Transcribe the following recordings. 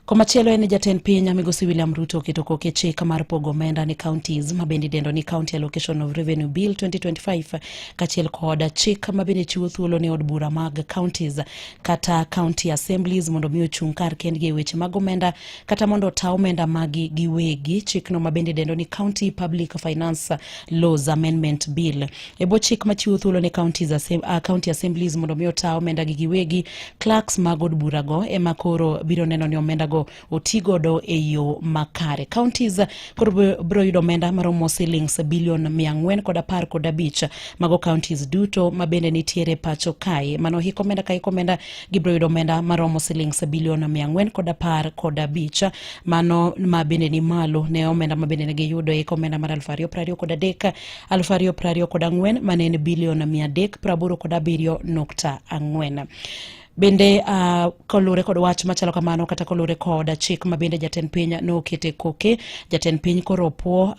Komachielo en ni jatend piny Migosi William Ruto oketo koke chik mar pogo omenda ne counties ma bende idendo ni County Allocation of Revenue Bill 2025, kaachiel kod chik ma bende chiwo thuolo ne od bura mag counties kata county assemblies mondo mi ochung' kar kendgi e weche mag omenda kata mondo ota omenda magi giwegi. Chikno ma bende idendo ni County Public Finance Laws Amendment Bill. E bwo chik machiwo thuolo ne county assemblies mondo mi ota omenda gi giwegi, clerks mag od burago ema koro biro neno ni omendago otigodo e yo makare. Counties koro biro yudo omenda maromo silings bilion 415. Mago counties duto mabende nitiere pacho kae. Mano hik omenda ka hik omenda gibiro yudo omenda maromo silings bilion 415. Mano ma bende ni malo ne omenda ma bende ne giyudo e hik omenda mar 2023 2024 mane en bilion 387.4. Bende kolure kod wach machalo kamano kata kolure kod chik ma bende jatend piny nokete koke, jatend piny koro opuo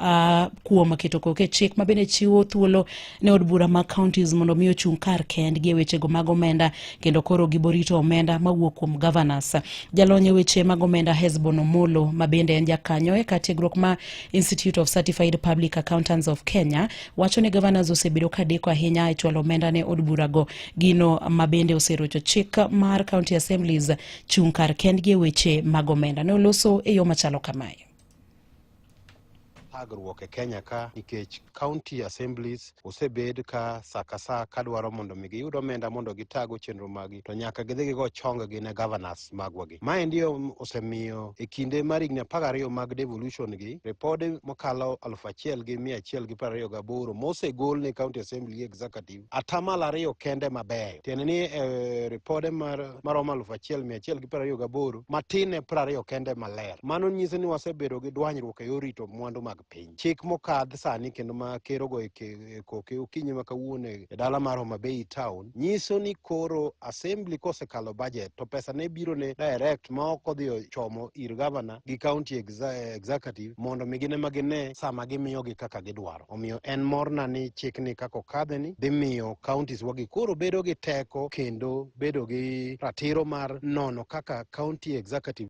kuom keto koke chik ma bende chiwo thuolo ne od bura mag counties mondo mi ochung' kar kendgi e wechego mag omenda, kendo koro giborito omenda mawuok kuom governors. Jalony e weche mag omenda Hesbon Omolo, ma bende en jakanyo e kar tiegruok ma Institute of Certified Public Accountants of Kenya, wacho ni governors osebedo ka deko ahinya e chwalo omenda ne od burago, gino ma bende oserocho chik mar county assemblies chung' kar kendgi e weche mag omenda. Ne oloso e yo machalo kamae. Thagruok e Kenya ka nikech county assemblies osebed ka sa ka sa kadwaro mondo mi giyud omenda mondo gitago chenro magi, to nyaka gidhi gigo chong gi ne governors magwa gi. Maendi osemiyo e kinde mar higni 12 mag devolution gi ripode mokalo 1128 mosegol ne county assembly gi executive, 2% kende mabeyo. Tiende ni e ripode mar maromo 1128, matin ne 20 kende maler. Mano nyiso ni wasebedo gi dwanyruok e yor rito mwandu mag piny. Chik mokadh sani kendo ma ker ogo e koke okinyi ma kawuono e dala mar Homa Bay town nyiso ni koro assembly kosekalo budget to pesa ne biro ne direct ma ok odhi ochomo ir governor gi county executive mondo mi gin ema gine sama gimiyogi kaka gidwaro. Omiyo en morna ni chikni kaka okadhe ni dhi miyo counties wagi koro bedo gi teko kendo bedo gi ratiro mar nono kaka county executive.